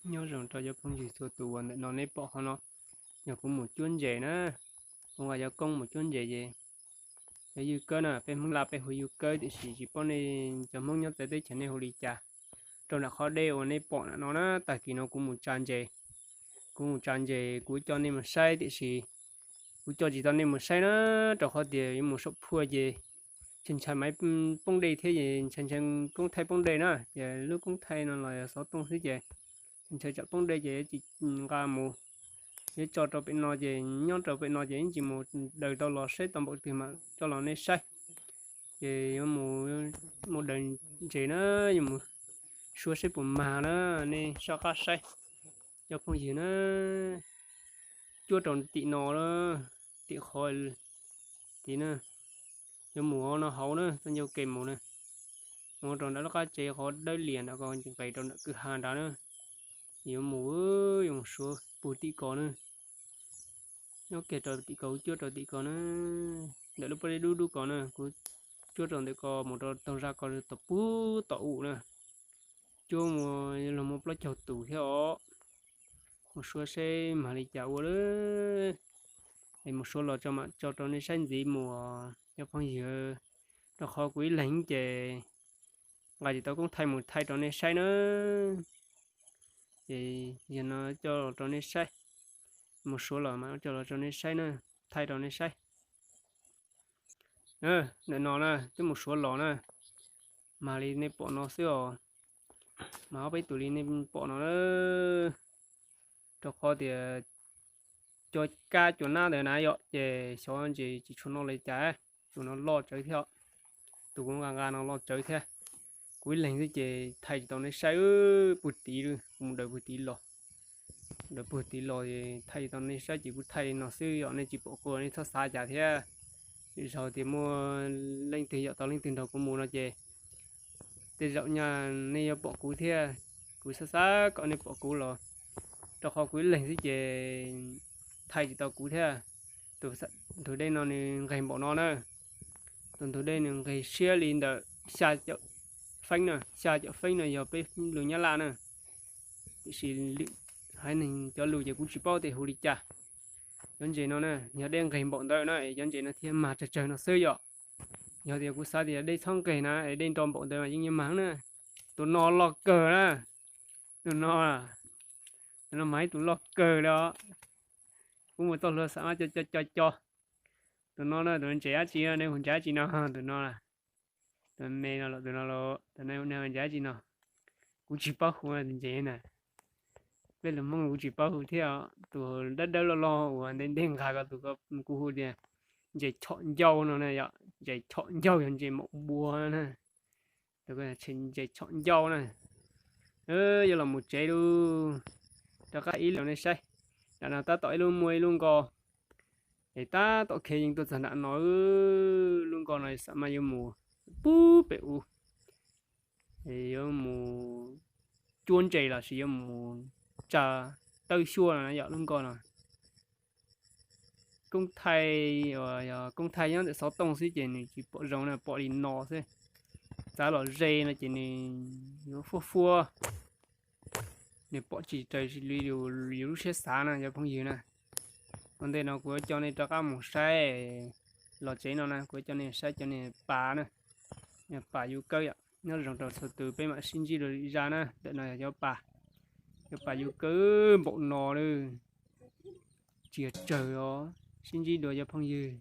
Nyob zoo rau cov phooj ywg txhua tus uas ntawm no nej pom qhov no, yog kuv mus cuab ntses na, kuv nqa cov koob mus cuab ntses ces cov yug kawb na, peb Hmoob Laj peb hu yug kawb tiam sis tsis paub nej cov Hmoob nyob txawv teb chaws nej hu li cas. Rau nram qhov dej uas nej pom ntawm no na, tag kis no kuv mus tsa ntses, kuv mus tsa ntses kuv coj nej mus saib tiam sis kuv coj tsis tau nej mus saib na, rau qhov tias yuav mus saum phuaj ces ntshai ntshai maiv poob dej thiab es ntshai ntshai koob thaij poob dej na, ces lub koob thaij no los yog xov tooj xwb ces ntshai tsam poob dej ces yuav tsis nqa mus, yuav tso rau pem no ces nyob rau pem no ces yeej tsis mus daws tau los saib tau npaum twg mam coj los nej saib. Ces yuav mus, mus daws ntses na, yuav mus suav saib puas mag na, nej soj qab saib. Cov phooj ywg na, cuab rau tim no, tim qhov tid na, yuav mus no hauv na, txoj ncauj kev mus na, mus rau nram lub qab tsev qhov dawb lias nram ko nqis rau nram kwj ha nrad na, yuav mus, yuav mus suav pug tim ko na. Nyob kiag rau tim ko, kuv cuab rau tim ko na, ntawm lub pob zeb dub dub ko na, kuv cuab rau ntawm ko mus rau taug zaj ko tom pug tom u na. Cuab mus los muaj plaub caug tus thiab os. Mus suav seb mag li cas ua lawm. Es mus suav los tso mam tso rau nej saib ntxiv mus os cov phooj ywg, rau qhov kuv ib leeg ces nqa tsis tau koob thaij mus thaij rau nej saib na. Ces yog no coj los rau nej saib, mus suav los mam coj los rau nej saib na, thaij rau nej saib. Ntawm no na twb mus suav los na, mag li nej pom no xwb os, mag ob peb tus li nej pom no na. Rau qhov tias cua kab cua nab ntawd na yom, ces xyov ntses tsis tshua noj li cas, tus no loj tsawv thiab, tus kuv nqa nqa no loj tsawv thiab. Kuv ib leeg xwb ces thaij tsis tau nej saib, puag tid, kuv mus daws puag tid los, daws puag tid los thaij tsis tau nej saib ces kuv thaij li no xwb yom, nej tsis pom kuv nej txhob xav cas thiab. Lwm zaug tias muaj leej twg yom tau leej twg nrog kuv mus no ces tej zaum nyaj nej yuav pom kuv thiab, kuv xav xav kom nej pom kuv los, rau qhov kuv ib leeg xwb ces thaij tsis tau kuv thiab. Tus ntug dej no nws nqeg npaum no na, tus ntug dej nws nqeg siab li ntawm xya caum feeb na, xya caum feeb no yog peb lus Nyab Laj na, tiam sis lwm haiv neeg cov lus ces kuv tsis paub tias hu li cas. Cov ntses no na yog dej nqeg npaum ntawd na es cov ntses no thiaj mag tsawg tsawg no xwb yom. Yog tias kuv xav tias dej txhob nqeg na es dej nro npaum ntawd mas yeej yuav mag na. Tus no loj kawg na, tus no, tus no mas ib tus loj kawg li os. Kuv mus txoj hlua xav mas co co co co. Tus no na, tus ntses dab tsi, nej hu ntses dab tsi no, tus no, tus me no los, tus no los, tus no ntses dab tsi no, kuv tsis paub hu tus ntses na. Peb lus Hmoob kuv tsis paub hu thiab, tus dawb dawb loj loj uas ntev ntev nqa ko tus ko kuv hu tias ntses chom ncauj no na yom, ntses chom ncauj yog ntses maum npua na. Tus ntses chom ncauj na. Yuav los mus tsev lauj, rov qab ib los nej saib. Nram no tab tom ib lub muaj ib lub nkoj, es tab tom khiav yeej tuaj txog nram no, lub nkoj no xav mas yuav mus pub pem u, yuav mus cuab ntses los sis yuav mus tsa tawb xyuas no na yom, lub nkoj no. Koob thaij, yog koob thaij nyob ntawm xov tooj xwb ces nws tsis pom zoo na, pom li no xwb. Txav los ze no ces nws yuav fuab fuab, nws pom tsis raws li yus lub siab xav na cov phooj ywg na. Ua ntej no kuv yuav coj nej rov qab mus saib, los tsev no na kuv yuav coj nej saib cov niag pas na, niag pas yub kawb yom. Nyob zoo rau txhua tus, peb mam sib ntsib dua lwm zaj na. Ntawm no yog cov pas, cov pas yub kawb npaum no lawm, tsis yog tsawg os. Sib ntsib dua cov phooj ywg.